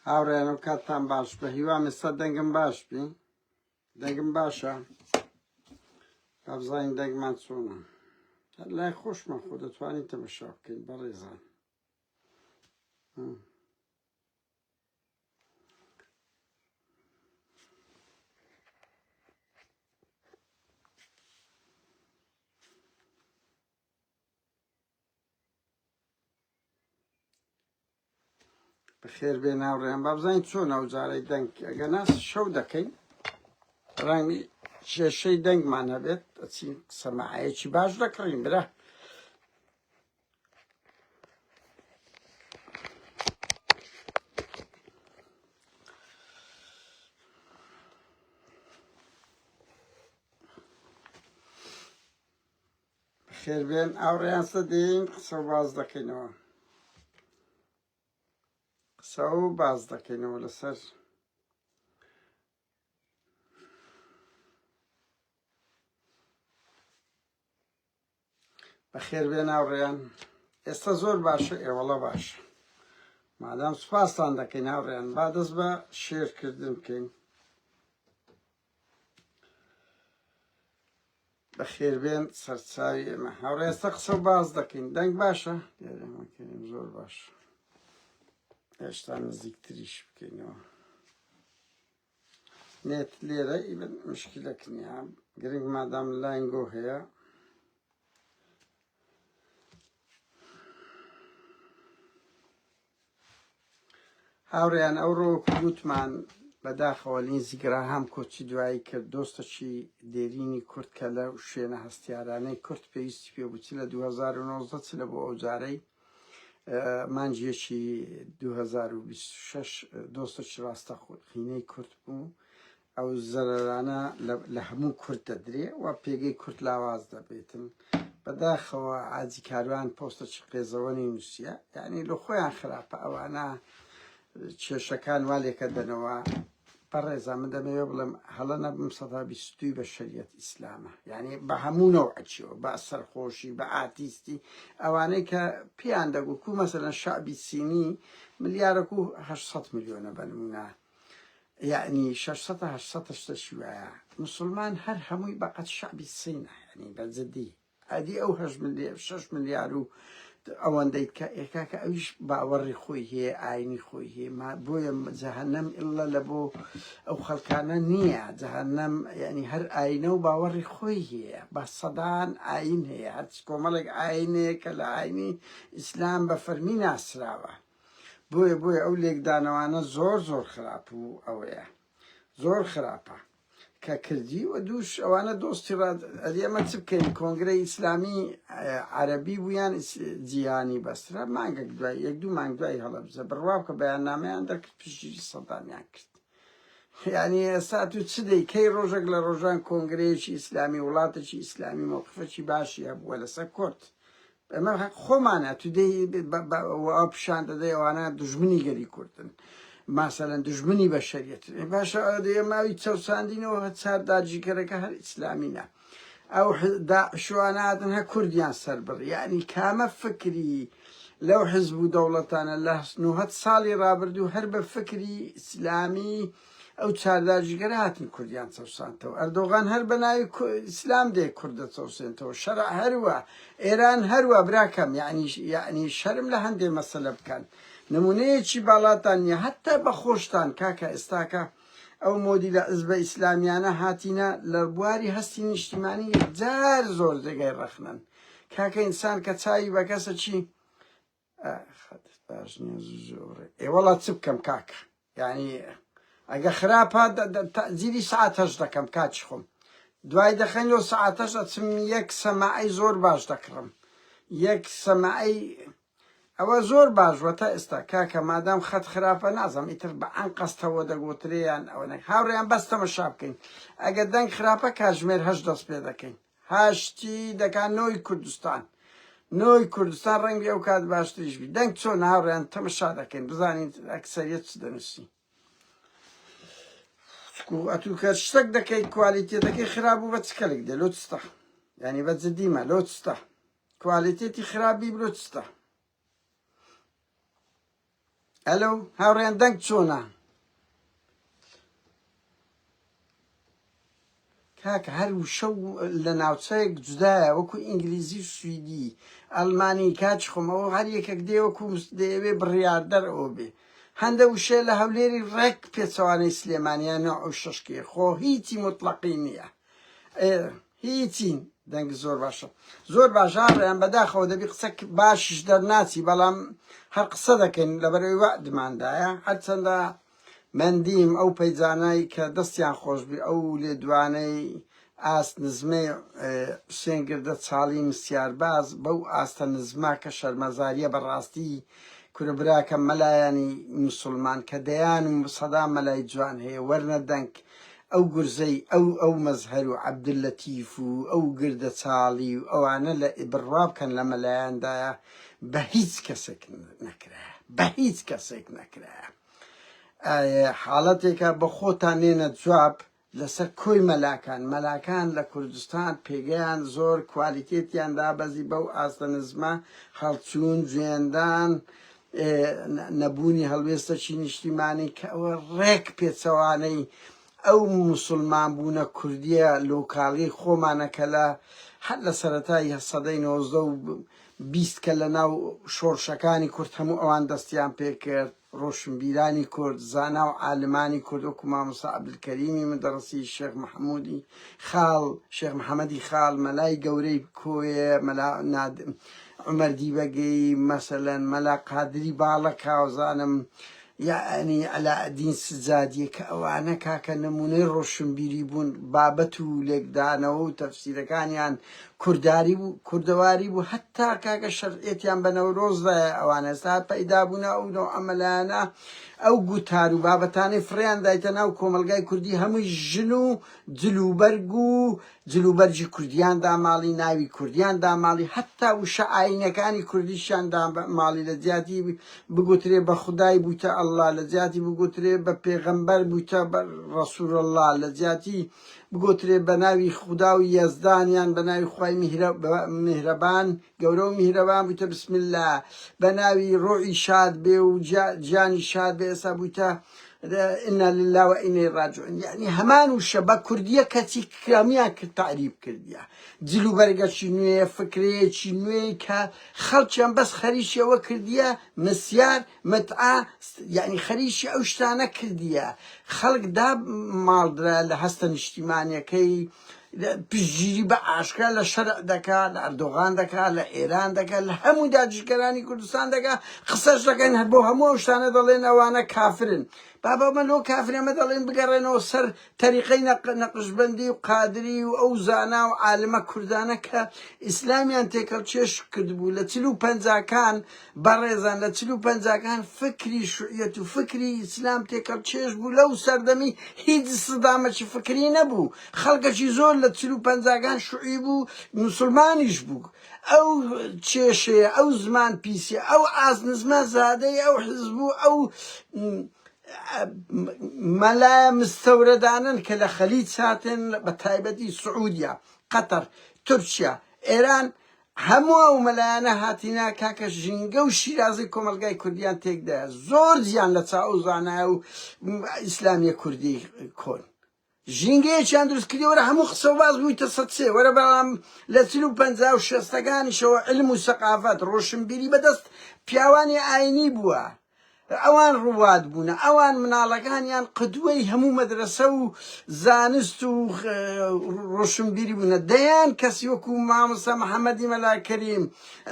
هاوڕێیانم کاتتان باش بە هیوام ئێستا دەنگم باش بی دەنگم باشە با بزانین دەنگمان چۆنە هەر لای خۆشمان خۆ دەتوانین تەمەشا بکەین بەڕێزان بەخێر بێن هاوڕێیان با بزانین چۆن ئەو جارەی دەنگ ئەگەر ناس شەو دەکەین ڕەنگی کێشەی دەنگمان هەبێت ئەچین سەماعەیەکی باش دەکڕین برا بەخێربێن ئاوڕێیان سەدین قسە و باز دەکەینەوە قسە و باز دەکەینەوە لەسەر بەخێر بێن هاوڕێیان ئێستا زۆر باشە ئێوەڵە باشە مادام سوپاستان دەکەین هاوڕێیان با دەست بە شێرکردن بکەین بەخێربێن سەرچاوی ئێمە هاوڕێ ئێستا قسە و باس دەکەین دەنگ باشە دیارەمەکەین زۆر باش هێشتا نزیکتریش بکەینەوە نێت لێرە ئیبن مشکلەک نییە گرنگ مادام لاینگۆ هەیە هاوڕێیان ئەوڕۆ وەکو گوتمان بەداخەوە لینزی گراهام کۆچی دوایی کرد دۆستەکی دێرینی کورد کە لە شوێنە هەستیارانەی کورد پێویستی پێ بوو چ لە 2019 چ لە بۆ ئەو جارەی مانگیەکی 2026 دۆستەکی ڕاستەقینەی کورد بوو ئەو زەرەرانە لە هەموو کورد دەدرێ و پێگەی کورد لاواز دەبێتن. بەداخەوە حاجی کاروان پۆستەکی قێزەوەنی نووسیە یعنی لە خۆیان خراپە ئەوانە کێشەکان وا لێکە دەنەوە بەڕێزا من دەمەوێ بڵێم هەڵە نەبم سەدا بیستوی بە شەریەت ئیسلامە یعنی بە هەموو نەوعەکیەوە بە سەرخۆشی بە ئاتیستی ئەوانەی کە پێیان دەگو کو مەسەلەن شعبی سینی ملیارەک و 800 ملیۆنە بە نمونە یەعنی شەشسەتە هەشتسەتە شتەکی وایە موسڵمان هەر هەمووی بەقەد شەعبی سینە یەعنی بە جدی ئەدی ئەو هەشت ملیار شەش ملیار و ئەوەندەی کە ئێکاکە ئەویش باوەڕی خۆی هەیە ئاینی خۆی هەیە ما بۆیە جەهەنەم ئللا لە بۆ ئەو خەڵکانە نییە جەهەنەم یعنی هەر ئاینە و باوەڕی خۆی هەیە بە سەدان ئاین هەیە هەرچ کۆمەڵێک ئاینەیە کە لە ئاینی ئیسلام بە فەرمی ناسراوە بۆیە بۆیە ئەو لێکدانەوانە زۆر زۆر خراپ و ئەوەیە زۆر خراپە کە کردی و دووش ئەوانە دۆستی ڕاد ئەدی ئەمە چ بکەین کۆنگرەی ئیسلامی عەرەبی بوویان جیهانی بەسرە مانگێک دوای یەک دوو مانگ دوای هەڵەبجە بڕوا بکە بەیاننامەیان دەرکرد پشتگیری سەدامیان کرد یعنی ئێستا تو چ دەی کەی ڕۆژێک لە ڕۆژان کۆنگرەیەکی ئیسلامی وڵاتێکی ئیسلامی مەوقفێکی باشی هەبووە لەسەر کورد ئەمە هەق خۆمانە تو دەی پیشان دەدەی ئەوانە دژمنی گەلی کوردن ماسەلەن دژمنی بەشەریەت باشە ماوی چەوساندینەوە هەر داگیرکەرەکە هەر ئیسلامی نا ئەو داعشواناتن هە کوردیان سەربڕ یعنی کامە فکری لەو حزب و دەوڵەتانە لە 90 ساڵی ڕابردوو هەر بە فکری ئیسلامی ئەو چارداگیرکەرە هاتن کوردیان چەوسانتەوە ئەردۆغان هەر بە ناوی ئیسلام دێ کورد دەچەوسێنتەوە شەرع هەروە ئێران هەروە براکەم یعنی یعنی شەرم لە هەندێ مەسەلە بکەن نمونەیەکی باڵاتان نییە هەتا بە خۆشتان کاکە ئێستاکە ئەو مۆدیلە حزبە ئیسلامیانە هاتینە لە بواری هەستی نیشتیمانی یەکجار زۆر جێگای ڕەخنەن کاکە ئینسان کە چاوی بە کەسە چی باش نییە زۆر ئێ وەڵا چ بکەم کاکە یعنی ئەگە خراپە تەجیری ساعت هەش دەکەم کاچی خۆم دوای دەخەین لەو ساعتەش ئەچم یەک سەماعی زۆر باش دەکڕم یەک سەماعی ئەوە زۆر باش وە تا ئێستا کاکە مادام خەت خراپە نازم ئیتر بە ئەنقەستەوە دەگوترێیان ئەوە نەک هاوڕێیان بەس تەمەشا بکەین ئەگە دەنگ خراپە کاتژمێر هەشت دەست پێ دەکەین هەشتی دەکا نۆی کوردستان نۆی کوردستان ڕەنگی ئەو کات باشتریش بی دەنگ چۆن هاوڕێیان تەمەشا دەکەین بزانین ئەکسەریەت چ دەنووسی ئەتوو کە شتێک دەکەی کوالیتێتەکەی خراپ بوو بە چ کەلک دێ لۆ چستە یعنی بە جدیمە لۆ چستە کوالیتێتی خراپی بلۆ چستە. ئەلۆ هاوڕێیان دەنگ چۆنە؟ کاکە هەر وشە و لە ناوچەیەک جودایە وەکو ئینگلیزی و سویدی ئەلمانی کاچ خۆم ئەوە هەر یەکێک دێ وەکو دەیەوێ بڕیاردەر ئەوە بێ هەندە وشەیە لە هەولێری ڕێک پێچەوانەی سلێمانیان نوع و شەشکێ خۆ هیچی مطلقی نییە هیچی دەنگ زۆر باشە زۆر باشە هاوڕێیان بەداخەوە دەبی قسە باشیش دەرناچی بەڵام هەر قسە دەکەین لەبەرەوەی وەعدماندایە هەرچەندە مەندیم ئەو پەیجانای کە دەستیان خۆشبی ئەو لێدوانەی ئاست نزمەی حوسێن گردە چاڵی مسیارباز بەو ئاستە نزمە کە شەرمەزاریە بەڕاستی کورە براکەم مەلایانی مسوڵمان کە دەیان و سەدان مەلای جوان هەیە وەرنە دەنگ ئەو گورزەی ئەو ئەو مەزهەر و عەبدوللەتیف و ئەو گردە چاڵی و ئەوانە لە بڕوا بکەن لە مەلایاندایە بە هیچ کەسێک نەکرایە بە هیچ کەسێک نەکرایە حاڵەتێکە بە خۆتان نێنە جواب لەسەر کۆی مەلاکان مەلاکان لە کوردستان پێگەیان زۆر کوالیتێتیان دابەزی بەو ئاستە نزمە هەڵچوون جوێندان نەبوونی هەڵوێستەکی نیشتیمانی کە ئەوە ڕێک پێچەوانەی ئەو موسڵمان بوونە کوردیە لۆکاڵی خۆمانە کە لە هەر لە سەرەتای سەدەی 19 و 20 کە لە ناو شۆڕشەکانی کورد هەموو ئەوان دەستیان پێکرد ڕۆشنبیرانی کورد زانا و عالمانی کورد وەکو مامۆستا عەبدولکەریمی مدەڕسی شێخ محەموودی خاڵ شێخ محەمەدی خاڵ مەلای گەورەی کۆیە مەلا ناد عومەر دیبەگەی مەسەلەن مەلا قادری باڵەکاوزانم یەعنی عەلائەدین سجادیە کە ئەوانە کاکە نمونەی ڕۆشنبیری بوون بابەت و لێکدانەوە و تەفسیرەکانیان کورداری بوو کوردەواری بوو هەتا کاکە شەرعیەتیان بە نەورۆز دایە ئەوانە ئێستا پەیدا بوونە ئەو نەوعە مەلایانە ئەو گوتار و بابەتانەی فڕێیان دایتە ناو کۆمەڵگای کوردی هەمووی ژن و جلوبەرگ و جلوبەرگی کوردیان داماڵی، ناوی کوردیان داماڵی، هەتا وشە ئایینەکانی کوردیشیان داماڵی، لە جیاتی بگوترێ بە خودای بوویتە اللە، لە جیاتی بگوترێ بە پێغەمبەر بوویتە بە رسول اللە، لە جیاتی بگوترێ بە ناوی خودا و یەزدان یان بە ناوی خوای میهرەبان، گەورە و میهرەبان بوویتە بسم اللە، بە ناوی ڕۆحی شاد بێ و گیانی شاد بێ، ئێستا بوویتە انا للە و انا راجعون یعنی هەمان وشە بە کوردیە کەچی کامیان کرد تعریب کردیە جل و بەرگەکی نوێ فکرەیەکی نوێی کە خەڵکیان بەس خەریکی ئەوە کردیە مسیار متعە یعنی خەریکی ئەو شتانە کردیە خەڵک دا ماڵدرا لە هەستە نیشتیمانیەکەی پشتگیری بە ئاشکرا لە شەرع دەکا، لە ئەردۆغان دەکا، لە ئێران دەکا، لە هەموو داگیرکەرانی کوردستان دەکا، قسەش دەکەن هەر بۆ هەموو ئەو شتانە دەڵێن ئەوانە کافرن. بابە ئەمە لۆ کافرن ئەمە دەڵێن بگەڕێنەوە سەر تەریقەی نەقشبەندی و قادری و ئەو زانا و عالمە کوردانە کە ئیسلامیان تێکەڵکێش کردبوو لە چل و پەنجاکان بەڕێزان لە چل و پەنجاکان فکری شوعیەت و فکری ئیسلام تێکەڵ چێژ بوو لەو سەردەمی هیچ سدامەکی فکری نەبوو خەڵکەکی زۆر لە چل و پەنجاکان شوعی بوو مسلمانیش بوو ئەو کێشەیە ئەو زمان پیسیە ئەو ئاست نزمە زادەی ئەو حزب و ئەو مەلایە مستەورەدانن کە لە خەلیج هاتن بە تایبەتی سعودیا قەتەر تورکیا ئێران هەموو ئەو مەلایانە هاتینە کاکە ژینگە و شیرازەی کۆمەڵگای کوردیان تێکدایە زۆر زیان لە چاو زانایە و ئیسلامیە کوردی کۆن ژینگەیەکیان دروست کردی وەرە هەموو قسە و باس بوویتە سەد سێ وەرە بەڵام لە چل و پەنجا و شێستەکانیشەوە علم و سەقافەت ڕۆشنبیری بەدەست پیاوانی ئاینی بووە ئەوان ڕواد بوونە، ئەوان مناڵەکانیان قدوەی هەموو مەدرەسە و زانست و ڕۆشنبیری بوونە، دەیان کەسی وەکو مامۆستا محەمەدی مەلا کەریم،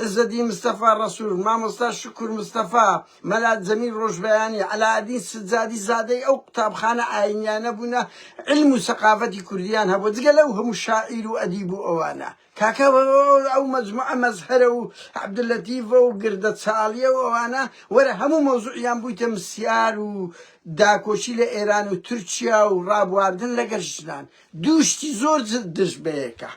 عزەدین مستەفا ڕەسوول، مامۆستا شوکور مستەفا، مەلا جەمیل ڕۆژبەیانی، عەلائەدین سجادی زادەی ئەو قوتابخانە ئاینیانە بوونە، عیلم و سەقافەتی کوردیان هەبووە، جگە لەو هەموو شاعیر و ئەدیب و ئەوانە. کاکە ئەو مەجموعە مەزهەرە و عەبدولەتیفە و گردە چاڵیە و ئەوانە وەرە هەموو مەوزوعیان بوویتە مسیار و داکۆکی لە ئێران و تورکیا و ڕابواردن لەگەر ژنان دوو شتی زۆر دژ بەیەکە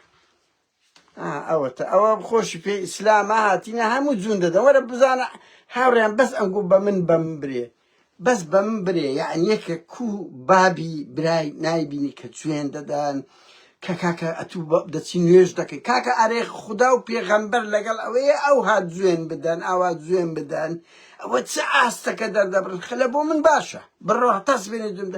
ئەوەتە ئەوە خۆشی پێ ئیسلامە هاتینە هەموو جوون دەدەن وەرە بزانە هاوڕێیان بەس ئەنگۆ بە من بەم برێ بەس بەم برێ یەعنی یەکێک کو بابی برای نایبینی کە جوێن دەدەن کە کاکە ئەتوو دەچی نوێژ دەکەی کاکە ئەرێ خودا و پێغەمبەر لەگەڵ ئەوەیە ئەو هات جوێن بدەن ئاوا جوێن بدەن. ئەوە چ ئاستەکە دەردەبڕن خلە بۆ من باشە بڕۆ هەتا سبێنێ دوم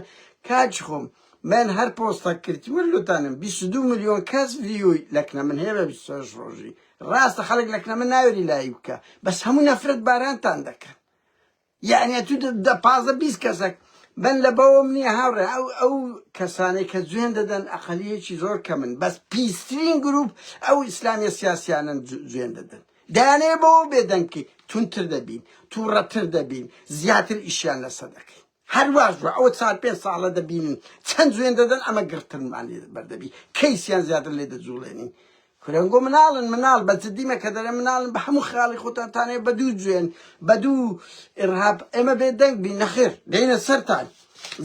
کاک خۆم من هەر پۆستەک کردم لوتانم 22 ملیۆن کەس view ی لەکنە من هەیە بە 26 ڕۆژی ڕاستە خەڵک لەکنە من ناوێری لایی بکە بەس هەموو نەفرەت بارانتان دەکەن یەعنی ئەتوو دە 15 20 کەسەک من لە بەوەم نییە هاوڕێ ئەو ئەو کەسانەی کە جوێن دەدەن ئەقلیەکی زۆر کەمن بەس پیسترین گروپ ئەو ئیسلامیە سیاسیانن جوێن دەدەن دەیانەوێت بەوە بێدەنگ بکەی توندتر دەبین تووڕەتر دەبین زیاتر ئیشیان لەسەر دەکەین هەر واش بووە ئەوە چار پێنج ساڵە دەبینن چەند جوێن دەدەن ئەمە گڕترمان لێ بەردەبی کەیسیان زیاتر لێ دەجوڵێنین کورەنگۆ مناڵن مناڵ بە جدیمە کە دەرێ مناڵن بە هەموو خیاڵی خۆتان تانێ بە دوو جوێن بە دوو ئرهاب ئێمە بێ دەنگ بین نەخێر دێنە سەرتان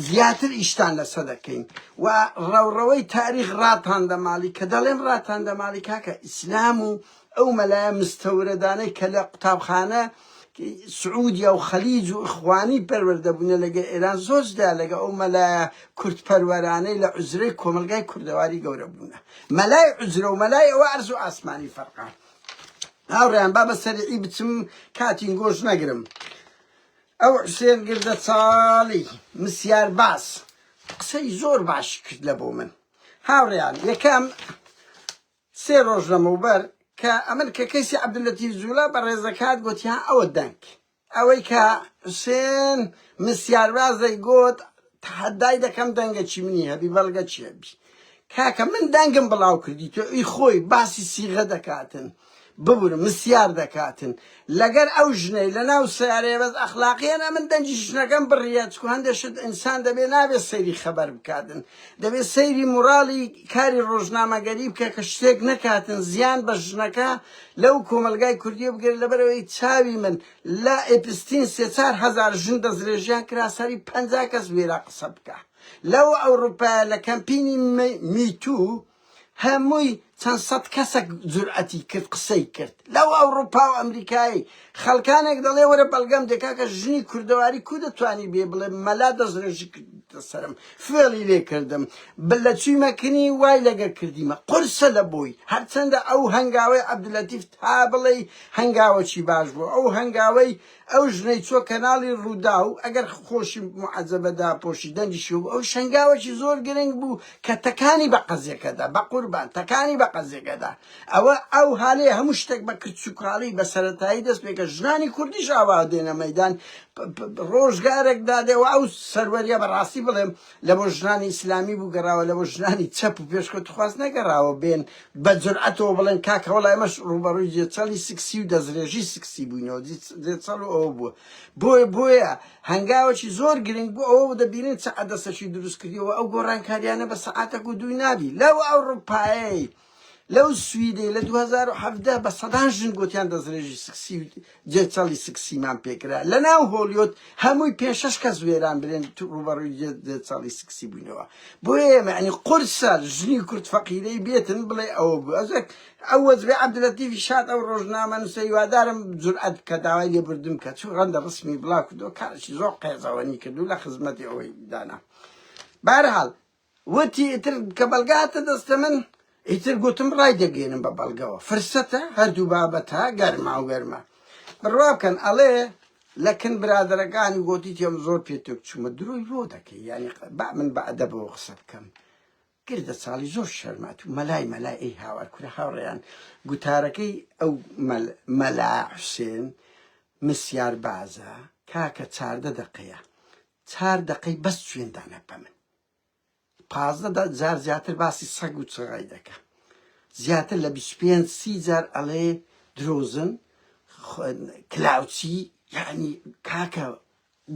زیاتر ئیشتان لەسە دەکەین و ڕەوڕەوەی تاریخ ڕاتان دەماڵی کە دەڵێم ڕاتان دەماڵی کاکە ئیسلام و ئەو مەلایە مستەورەدانەی کە لە قوتابخانە سعودیا و خەلیج و ئیخوانی پەروەردە بوونە لەگە ئێران زۆر جدا لەگە ئەو مەلایە کوردپەروەرانەی لە عوزرەی کۆمەڵگای کوردەواری گەورە بوونە. مەلای عوزرە و مەلای ئەوە ئەرز و ئاسمانی فەرقە. هاوڕێیان با بە سەریعی بچم کاتین گۆش نەگرم. ئەو حوسێن گردە چاڵی مسیار باس قسەی زۆر باشی کرد لە بۆ من. هاوڕێیان یەکەم سێ ڕۆژ لەمەوبەر کە ئەمن کە کەیسی عەبدوللەتیف جولا بەڕێزەکات گۆتی ها ئەوە دەنگ ئەوەی کە حوسێن مسیارباز دەیگۆت تەحەدای دەکەم دەنگە چی منی هەبی بەڵگە چی هەبی کاکە من دەنگم بڵاو کردی تۆ ئی خۆی باسی سیغە دەکاتن ببورە مسیار دەکاتن لەگەر ئەو ژنەی لەناو سەیارەیە بەس ئەخلاقیەن ئەمن دەنگی ژنەکەم بڕیە چکو هەندێ شت ئینسان دەبێ نابێ سەیری خەبەر بکاتن دەبێ سەیری موراڵی کاری ڕۆژنامەگەری بکە کە شتێک نەکاتن زیان بە ژنەکە لەو کۆمەلگای کوردیە بگرێت لەبەرئەوەی چاوی من لە ئێپستین سێ 4000 ژن دەستدرێژیان کرا سەری 50 کەس وێرا قسە بکە لەو ئەوروپایە لە کەمپینی Me Too هەمووی چەند سەد کەسەک جورئەتی کرد قسەی کرد لەو ئەوڕوپا و ئەمریکایی خەڵکانێک دەڵێ وەرە بەڵگەم دێ کاکە ژنی کوردەواری کو دەتوانی بێ بڵێ مەلا دەستڕێژی کردە سەرم فێڵی لێ کردم لە چوویمە کنی وای لەگەر کردیمە قورسە لە بۆی هەرچەندە ئەو هەنگاوەی عەبدولەتیف تا بڵێی هەنگاوەکی باش بوو ئەو هەنگاوەی ئەو ژنەی چوە کەناڵی ڕووداو ئەگەر خۆشی موعەجەبە داپۆشی دەنگیشی هەبوو ئەو شەنگاوەکی زۆر گرنگ بوو کە تەکانی بە قەزیەکەدا بە قوربان تەکانی بە قەزیەکەدا ئەوە ئەو هالەیە هەموو شتێک بە کرچ و کاڵی بە سەرەتایی دەست پێکە ژنانی کوردیش ئاوا دێنە مەیدان ڕۆژگارێک دادێ و ئەو سەروەریە بەڕاستی بڵێم لە بۆ ژنانی ئیسلامی بوو گەڕاوە لە بۆ ژنانی چەپ و پێشکەوتخواز نەگەڕاوە بێن بە جورئەتەوە بڵێن کاکە وەڵا ئێمەش ڕووبەڕووی جێچەڵی سکسی و دەستڕێژی سکسی بووینەوە جێچەڵ و ئەوە بووە بۆیە بۆیە هەنگاوەکی زۆر گرنگ بوو ئەوە دەبینن چ عەدەسەکی دروست کردیەوە ئەو گۆڕانکاریانە بە سەعاتەک و دووی نابی لەو ئەوڕوپایەی لەو سویدەی لە 2017 بە سەدان ژن گوتیان دەستڕێژی سکسی و جێچەڵی سکسیمان پێکرا لە ناو هۆلیۆد هەمووی پێ شەش کەس وێران برێن ڕوبەڕووی جێچەڵی سکسی بووینەوە بۆیە یەعنی قورسە ژنی کورد فەقیرەی بێتن بڵێ ئەوە بوو ئەزێک ئەو وەجبێ عەبدولەتیفی شاد ئەو ڕۆژنامەنووسە هیوادارم جورئەت بکە داوای لێبوردن بکە چون ڕەندە ڕسمی بڵاو کردەوە کارێکی زۆر قێزەوەنی کردو لە خزمەتی ئەوەی دانا بارحاڵ وتی ئیتر کە بەڵگە هاتە دەستە من ئیتر گوتم ڕای دەگەێنم بە بەڵگەوە فرسەتە هەردوو بابەتە گەرما و گەرمە بڕوا بکەن ئەڵێ لە کن برادەرەکانی گۆتی تێم زۆر پێ تێک چوومە درۆی بۆ دەکەی یانی با من بە ئەدەبەوە قسە بکەم گردە چاڵی زۆر شەرمات و مەلای مەلای ئەی هاوار کورە هاوڕێیان گوتارەکەی ئەو مەلا حوسێن مسیار بازە کاکە 14 دقەیە چار دقەی بەس جوێندانە بە من 15 جار زیاتر باسی سەگ و چغای دەکا زیاتر لە 25 سی جار ئەڵێ درۆزن کلاوچی یعنی کاکە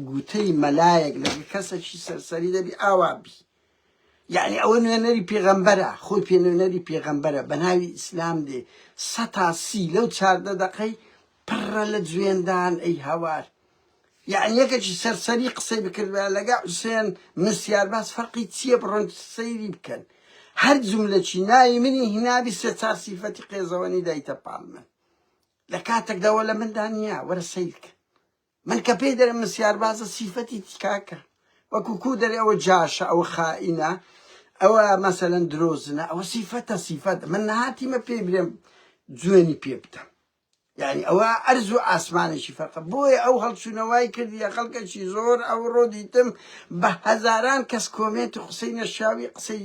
گوتەی مەلایەک لەگە کەسێکی سەرسەری دەبی ئاوا بی یعنی ئەوە نوێنەری پێغەمبەرە خۆی پێ نوێنەری پێغەمبەرە بە ناوی ئیسلام دێ سەتا سی لەو 14 دقەی پڕە لە جوێندان ئەی هاوار یەعنی یەکێکی سەرسەری قسەی بکردبایە لەگە حوسێن مسیار باز فەرقی چییە بڕۆن سەیری بکەن هەر جوملەکی ناوی منی هینابی سێ چار سیفەتی قێزەوەنی دایتە پاڵ من لە کاتێکدا وە لە مندا نییە وەرە سەیرکە من کە پێی دەرم مسیار بازە سیفەتی تکاکە وەکو کو دەرێ ئەوە جاشە ئەوە خائینە ئەوە مەسەلەن درۆزنە ئەوە سیفەتە سیفەت من نهاتیمە پێی برێم جوێنی پێ بدەم. یعنی ئەوە ئەرز و ئاسمانێکی فەرقە بۆیە ئەو هەڵچوونەوەی کردیە خەڵکەکی زۆر ئەوڕۆ دیتم بە هەزاران کەس کۆمێنت و قسەی نەشیاوی قسەی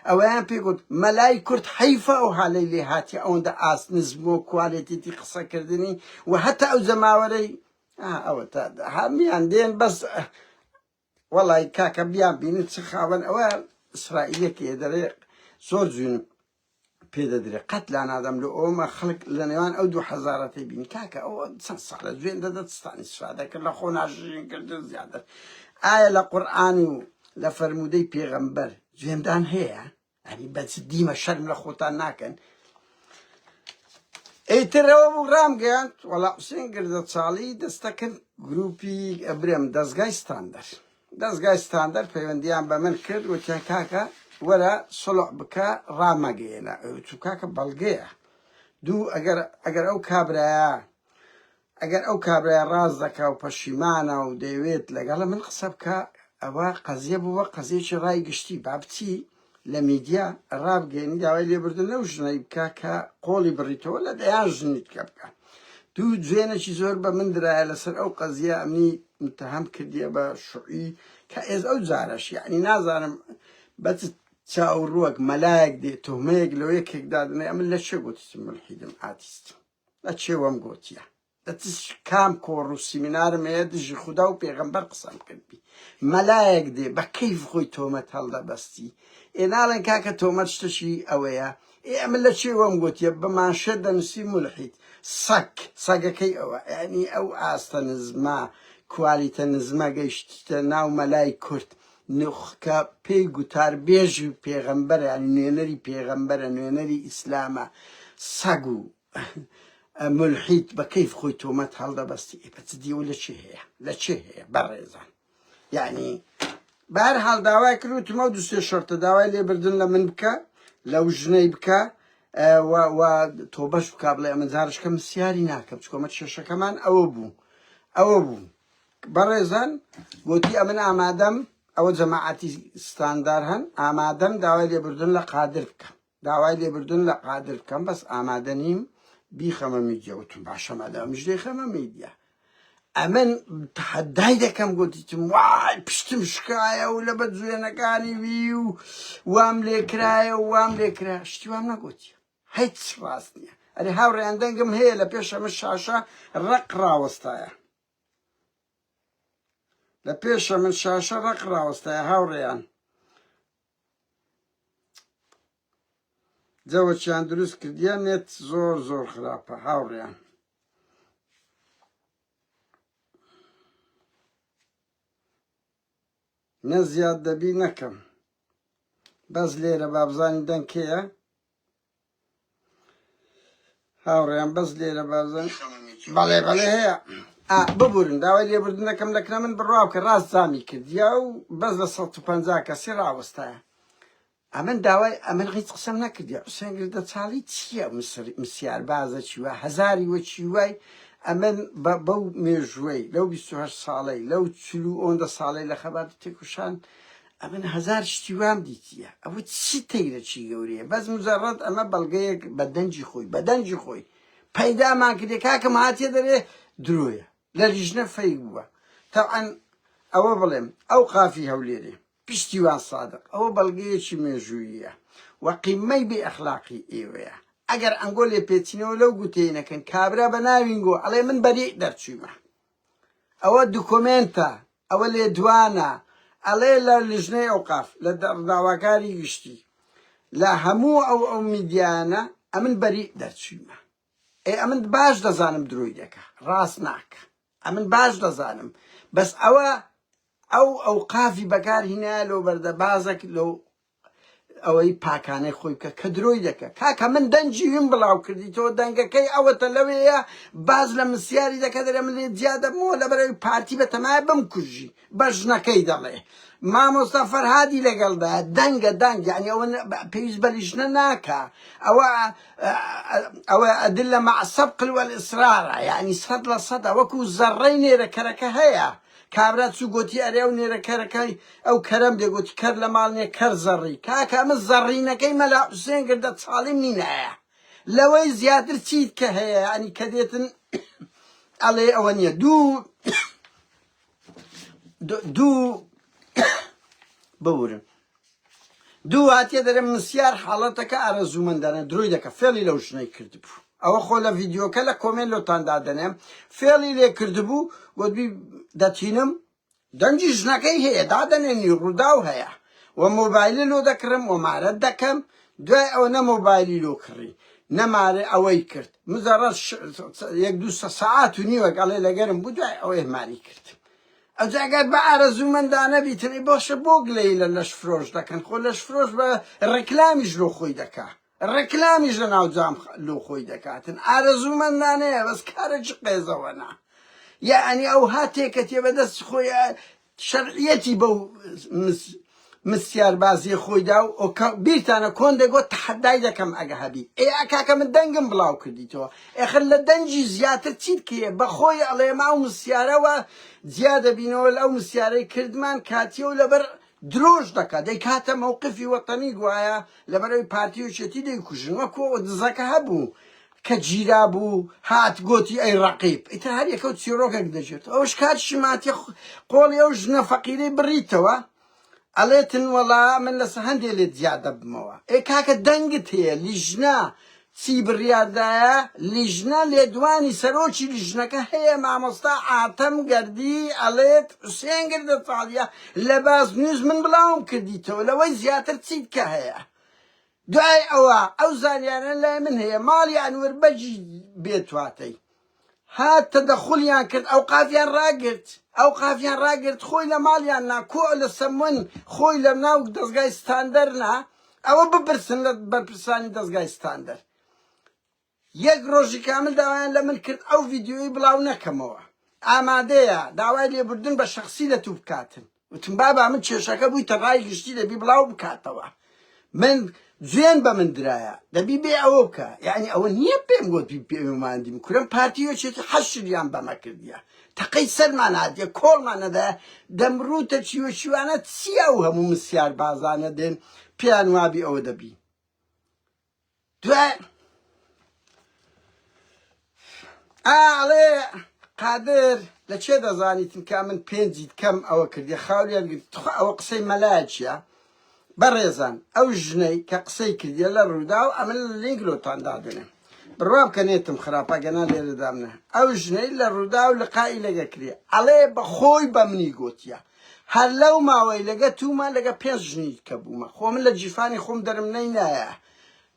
ئەوەیان پێ گوت مەلای کورد حەیفە ئەو حالەی لێ هاتیە ئەوەندە ئاست نزم و کوالێتیتی قسەکردنی و هەتا ئەو جەماوەرەی ئەوە تا هەمیان دێن بەس وەڵای کاکە بیان بینن چ خاوەن ئەوە ئیسرائیلەکەیە دەڵێ زۆر جوین پێ دەدرێ قەت لا نادەم لە ئۆمە خەڵک لە نێوان ئەو دوو هەزارەتەی بین کاکە ئەوە چەند ساڵە جوێن دەدەت ستانی استفادە کرد لە خۆ ناشرین کردن زیاتر ئایا لە قورئان و لە فەرموودەی پێغەمبەر جوێندان هەیە ئەنی بە جدیمە شەرم لە خۆتان ناکەن ئیتر ئەوە بوو ڕامگەیاند وەڵا حوسێن گردە چاڵی دەستەکرد گروپی برێم دەزگای ستاندەر دەزگای ستاندەر پەیوەندیان بە من کرد وتیان کاکە وەرە سڵع بکە ڕامەگەیەنە چو کاکە بەڵگەیە دوو ئەگەر ئەگەر ئەو کابرایە ئەگەر ئەو کابرایە ڕاست دەکا و پەشیمانە و دەیەوێت لەگەڵ من قسە بکا ئەوە قەزیە بووە قەزیەکی ڕای گشتی با بچی لە میدیا ڕابگەیەنی داوای لێبوردن لەو ژنەی بکا کە قۆڵی بڕیتەوە لە دەیان ژنی دیکە بکا دوو جوێنێکی زۆر بە من درایە لەسەر ئەو قەزیە ئەمنی متهم کردیە بە شوعی کە ئێز ئەو جارەش یعنی نازانم بە چ چاو ڕوەک مەلایەک دێ تۆمەیەک لەو یەکێک دادنێ ئەمن لە چێ گوتیتم ملحیدم ئاتیستم لە چێ وەم گۆتیە؟ لە چ کام کۆڕ و سیمینارم هەیە دژی خودا و پێغەمبەر قسەم کردبی؟ مەلایەک دێ بە کەیف خۆی تۆمەت هەڵدەبەستی. ئێ ناڵێن کاکە تۆمەت شتەکی ئەوەیە؟ ئێ ئەمن لە چێ وەم گۆتیە؟ بە مانشێت دەنووسی مولحید. سەگ، سەگەکەی ئەوە. یانی ئەو ئاستە نزمە، کوالیتە نزمە گەیشتیتە ناو مەلای کورد. نوخکە پێی گوتاربێژی پێغەمبەرە یانی نوێنەری پێغەمبەرە نوێنەری ئیسلامە سەگ و ملحید بە کەیف خۆی تۆمەت هەڵدەبەستی ئێ بە جدیەوە لە چێ هەیە لە چێ هەیە بەڕێزان یعنی بەهەر حاڵ داوای کرد وتم ئەو دوو سێ شەرتە داوای لێبردن لە من بکە لەو ژنەی بکە و تۆبەش بکە بڵێ ئەمە جارشکە مسیاری ناکەم چکۆمە کێشەکەمان ئەوە بوو ئەوە بوو بەڕێزان گۆتی ئەمن ئامادەم ئەوە جەماعەتی ستاندار هەن ئامادەم داوای لێبوردن لە قادر بکەم داوای لێبوردن لە قادر بکەم بەس ئامادە نیم بیخەمە میدیا وتم باشە مادام دەیخەمە میدیا ئەمن تحدای دەکەم گوتیتم وای پشتم شکایە و لە بە جوێنەکانی وی و وام لێکرایە و وام لێکرا شتی وام نەگوتی هیچ ڕاست نییە ئەرێ هاوڕێیان دەنگم هەیە لە پێشە من شاشە ڕق ڕاوەستایە لە پێشە من شاشە ڕق ڕاوەستایە هاوڕێیان جەوەچیان دروست کردیە نێت زۆر زۆر خراپە هاوڕێیان نە زیاد دەبی نەکەم بەس لێرە بابزانی دەنگ کێیە هاوڕێیان بەس لێرە بازن بەڵێ بەڵێ هەیە ببورن داوای لێبوردن دەکەم لەکنە من بڕوا بکە ڕاست زامی کردیا و بەس لە 150 کەسی ڕاوەستایە ئەمن داوای ئەمن هیچ قسەم نەکردی حوسێن گردە چاڵی چییە مسیار بازە چیوە هەزاری وە چیوای ئەمن بەو مێژوەی لەو 28 ساڵەی لەو چلو ئۆندە ساڵەی لە خەبات و تێکوشان ئەمن هەزار شتی وام دیتیە ئەوە چی تەیرە چی گەورەیە بەس مجەڕەد ئەمە بەڵگەیەک بە دەنگی خۆی بە دەنگی خۆی پەیدامان کردێ کاکەم هاتیە دەرێ درۆیە لە لیژنە فەیک بووە تەعەن ئەوە بڵێم ئەو قافی هەولێرێ پشتیوان سادق ئەوە بەڵگەیەکی مێژوویە و قیمەی بێ ئەخلاقی ئێوەیە ئەگەر ئەنگۆ لێپێچینەوە لەو گوتەی نەکەن کابرا بە ناوینگۆ ئەڵێ من بەری دەرچوومە ئەوە دوکۆمێنتە ئەوە لێدوانە ئەڵێ لە لیژنەی ئەوقاف لە داواکاری گشتی لە هەموو ئەو ئەو میدیانە ئەمن بەری دەرچوومە ئێ ئەمن باش دەزانم درۆی دەکا ڕاست ناکە ئەمن باش دەزانم بەس ئەوە ئەو ئەوقافی بەکار هینایە لۆ بەردە بازەک لۆ ئەوەی پاکانەی خۆی بکە کە درۆی دەکە کاکە من دەنگی ویم بڵاو کردیتەوە دەنگەکەی ئەوەتە لەوەیە باز لە مسیاری دەکە دەرێ من لێ جیا دەبمەوە لەبەرەوەی پارتی بە تەمایە بمکوژی بە ژنەکەی دەڵێ مامۆستا فەرهادی لەگەڵدا دەنگە دەنگ یعنی ئەوە پێویست بە لیژنە ناکا ئەوە ئەوە ئەدلە مع سبق والإصرار یعنی سەد لە سەدە وەکو زەڕەی نێرەکەرەکە هەیە کابرا چوو گۆتی ئەرێ ئەو نێرە کەرەکەی ئەو کەرەم دێ گۆتی کەر لە ماڵ نیە کەر زەڕی کاکە ئەمە زەڕینەکەی مەلا حوسێن گردە چاڵیم نینایە. لەوەی زیاتر چیت کە هەیە ینی کە دێتن ئەڵێ ئەوە نییە دوو دوو ببورن دوو هاتیە دەرێ مسیار حاڵەتەکە ئارەزوومەندانە درۆی دەکە فێڵی لەو ژنەی کردبوو ئەوە خۆ لە ڤیدیۆکە لە کۆمێنت لۆتان دادەنێم فێڵی لێ کردبوو گوتبی دەتینم دەنگی ژنەکەی هەیە دادەنێنی ڕووداو هەیە و مۆبایلی لۆ دەکڕم و مارەت دەکەم دوای ئەوە نە مۆبایلی لۆ کڕی نە مارێ ئەوەی کرد مزەڕەت یەک دوو سەعات و نیوەک ئەڵێ لەگەرم بوو دوای ئەوەی ماری کرد ئەوجا گەر بە ئارەزوومەندانە بیتن ئەی باشە بۆ گلەیی لە لەشفرۆش دەکەن خۆ لەشفرۆش بە ڕێکلامیش لۆ خۆی دەکا ڕێکلامیش لە ناو جام لۆ خۆی دەکاتن ئارەزوومەندانەیە بەس کارێکی قێزەوەنە یەعنی ئەو هاتێکەتێ بەدەست خۆی شەرعیەتی بەو مسیاربازیە خۆیدا و بیرتانە کۆن دەگۆت تەحەدای دەکەم ئەگە هەبی ئێ کاکە من دەنگم بڵاو کردیتەوە ئێخر لە دەنگی زیاتر چیت کێ بەخۆی ئەڵێم ئەو مسیارەوە جیا دەبینەوە لە ئەو مسیارەی کردمان کاتیە و لەبەر درۆش دەکات دەیکاتە مەوقفی وەتەنی گوایە لەبەرەوەی پارتی و یەکێتی دەیکوژن وەکو ئەو دزەکە هەبوو کە گیرا بوو هات گۆتی ئەی ڕەقیب ئیتر هەر یەکەو چیڕۆکێک دەژێت ئەوش کات شماتی قۆڵی ئەو ژنە فەقیرەی بڕیتەوە ئەڵێتن وەڵا من لەسە هەندێ لێت جیا دەبمەوە ئێ کاکە دەنگت هەیە لیژنە چی بڕیاردایە لیژنە لێدوانی سەرۆکی لیژنەکە هەیە مامۆستا عاتەم گەردی ئەڵێت حوسێن گردە ساڵیە لە باس نیوز من بڵاوم کردیتەوە لەوەی زیاتر چیت کە هەیە دوای ئەوە ئەو زانیارە لای من هەیە ماڵی ئەنوەر بەگی بێتواتەی هات تەدەخولیان کرد ئەوقافیان ڕاگرت ئەوقافیان ڕاگرت خۆی لە ماڵیان نا کۆ لە سەمون خۆی لە ناو دەزگای ستاندەر نا ئەوە بپرسن لە بەرپرسانی دەزگای ستاندەر یەک ڕۆژی کامل داوایان لە من کرد ئەو ڤیدیۆی بڵاو نەکەمەوە ئامادەیە داوای لێبوردن بە شەخسی لە تو بکاتن وتم بابا من کێشەکە بوویتە ڕای گشتی دەبی بڵاو بکاتەوە من جوێن بە من درایە دەبی بێ ئەوە بکە یعنی ئەوە نییە پێم گوت پێماندیم کورم پارتی یەکێتی حەشریان بەمە کردیە تەقەی سەرمان هاتیە کۆڵمان نەدایە دەمڕووتە چیوە چیوانە چییە و هەموو مسیار بازانە دێن پێیان وابی ئەوە دەبی دوای ئاڵێ قادر لە چێ دەزانیتن کە من پێنجیت کەم ئەوە کردی خاولیان گرت تخوا ئەوە قسەی مەلایەکیە بەڕێزان ئەو ژنەی کە قسەی کردیە لە ڕوودا و ئەمن لینک لۆتان دادەنێم بڕوا بکە نێتم خراپە گەنا لێرە دامنە ئەو ژنەی لە ڕوودا و لقائی لەگە کرێ ئەڵێ بە خۆی بە منی گۆتیە هەر لەو ماوەی لەگە توومە لەگە پێنج ژنی کە بوومە خۆ من لە جیفانی خۆم دەرم نەینایە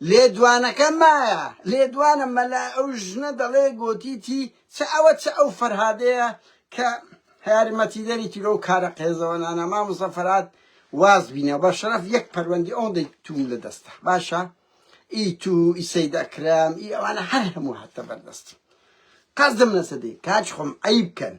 لێدوانەکە مایە لێدوانە مەلا ئەو ژنە دەڵێ گۆتیتی چ ئەوە چ ئەو فەرهادەیە کە یارمەتیدەریتی لەو کارە قێزەوەنانە مامۆستا فەرهاد واز بینە بە شەرەف یەک پەروەندی ئەوەندەی توم لە دەستە باشە ئی تو ئی سەید ئەکرەم ئی ئەوانە هەر هەموو هاتە بەردەستم قەزدم لەسەر دێ کاک خۆم عەیب کەن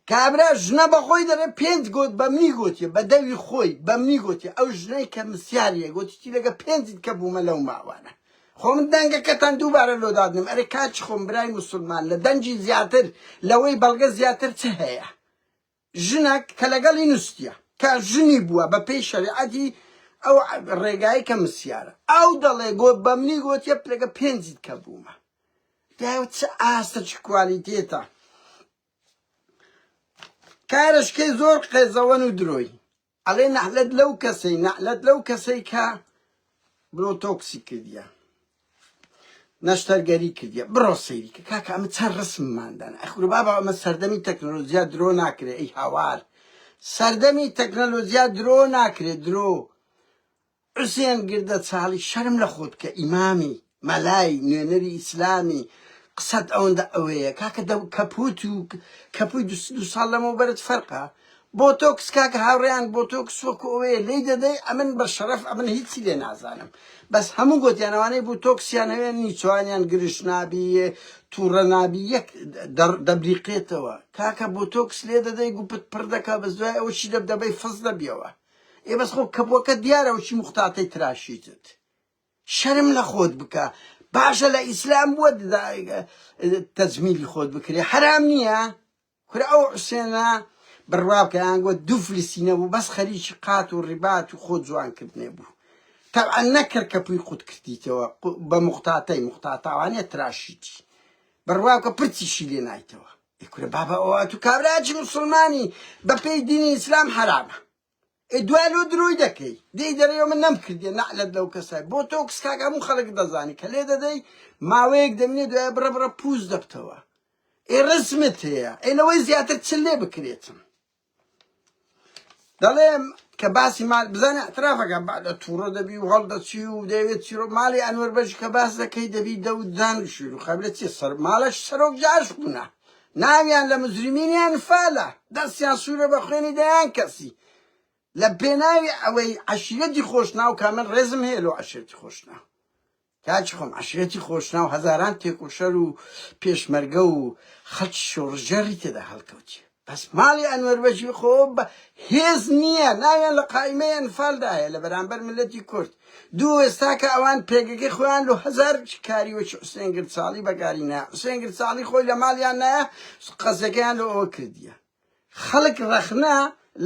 کابرا ژنە بە خۆی دەڵێ پێنج گۆت بە منی گۆتیە بە دەوی خۆی بە منی گۆتیە ئەو ژنەی کە مسیاریە گۆتیتی لەگە پێنجیت کە بوومە لەو ماوانە خۆ من دەنگەکەتان دووبارە لۆ دادنم ئەرێ کاچ خۆم برای موسڵمان لە دەنگی زیاتر لەوەی بەڵگە زیاتر چ هەیە ژنەک کە لەگەڵی نووستیە کە ژنی بووە بە پێی شەریعەتی ئەو ڕێگای کە مسیارە ئەو دەڵێ گۆ بە منی گۆتیە لەگە پێنجیت کە بوومە دایە چ ئاستە چ کوالیتێتە کارشکەی زۆر قێزەوەن و درۆی ئەڵێ نەعلەت لەو کەسەی نەعلەت لەو کەسەی کە بۆتۆکسی کردیە نەشتەرگەری کردیە بڕۆ سەیری کە کاکە ئەمە چەند ڕسمماندان ئەخور بابا ئەمە سەردەمی تەکنۆلۆژیا درۆ ناکرێ ئەی هاوار سەردەمی تەکنەلۆژیا درۆ ناکرێ درۆ حوسێن گردە چاڵی شەرم لە خۆت بکە ئیمامی مەلای نوێنەری ئیسلامی قسەت ئەوەندە ئەوەیە کاکە دە کەپوت و کەپوی دو ساڵ لەمەوبەرت فەرقە بۆتۆکس کاکە هاوڕێیان بۆتۆکس وەکو ئەوەیە لێی دەدەی ئەمن بە شەرەف ئەمن هیچی لێ نازانم بەس هەموو گۆتیان ئەوانەی بۆتۆکسیان هەیە نیچوانیان گرژ نابی تووڕە نابی یەک دەبریقێتەوە کاکە بۆتۆکس لێ دەدەی گوپت پڕ دەکا بەس دوای ئەوە چی دەب دەبەی فز دەبیەوە ئێ بەس خۆ کەپوەکە دیارە وچی موختاتەی تراشیتت شەرم لە خۆت بکە باشە لە ئیسلام بووە تەجمیلی خۆت بکرێ حرام نییە کورە ئەو حوسێنە بڕوا بکە یان گوت دوو فلسی نەبوو بەس خەریکی قات و ڕیبات و خۆ جوانکردنێ بوو. تەبعەن نەکرد کە پوی قوت کردیتەوە بە موقتاتەی موقتاتاوانە تراشیتی بڕوا بکە پرچیشی لێ نایتەوە. ئێ کورە بابە ئەوە ئەتوو کابرایەکی موسڵمانی بە پێی دینی ئیسلام حەرامە. ئێ دوای لۆ درۆی دەکەی دێی دەرێی من نەمکردیە نەعلەت لەو کەسە بۆ تۆ کسکاک هەموو خەڵک دەزانی کە لێ دەدەی ماوەیەک دەمینێ دوای بڕە بڕە پوز دەبتەوە ئێ ڕسمت هەیە ئێ لەوەی زیاتر چ لێ بکرێتم دەڵێم کە باسی مال بزانە اعترافەکە بعد تووڕە دەبی و هەڵدەچی و دەیەوێت چیرۆ ماڵی ئەنوەر بەش کە باس دەکەی دەبی دەودان شیر و خەبلە چی سەر ماڵەش سەرۆک جاش بوونە ناویان لە مجرمینی ئەنفالە، دەستیان سوورە بە خوێنی دەیان کەسی لە پێناوی ئەوەی عەشیرەتی خۆشناو کە من ڕێزم هەیە لۆ عەشیرەتی خۆشناو کاکی خۆم عەشیرەتی خۆشناو هەزاران تێکۆشەر و پێشمەرگە و خەڵکی شۆڕشگێڕی تێدا هەڵکەوتیە بەس ماڵی ئەنوەر بەگی خۆ بە هێز نییە ناویان لە قائیمەی ئەنفالدا هەیە لە بەرامبەر ملەتی کورد دوو ئێستا کە ئەوان پێگەکەی خۆیان لۆ هەزار کاری وەکی حوسێن گرچاڵی بەکاری نایە حوسێن گرچاڵی خۆی لە ماڵیان نایە قەزەکەیان لۆ ئەوە کردیە خەڵک ڕەخنە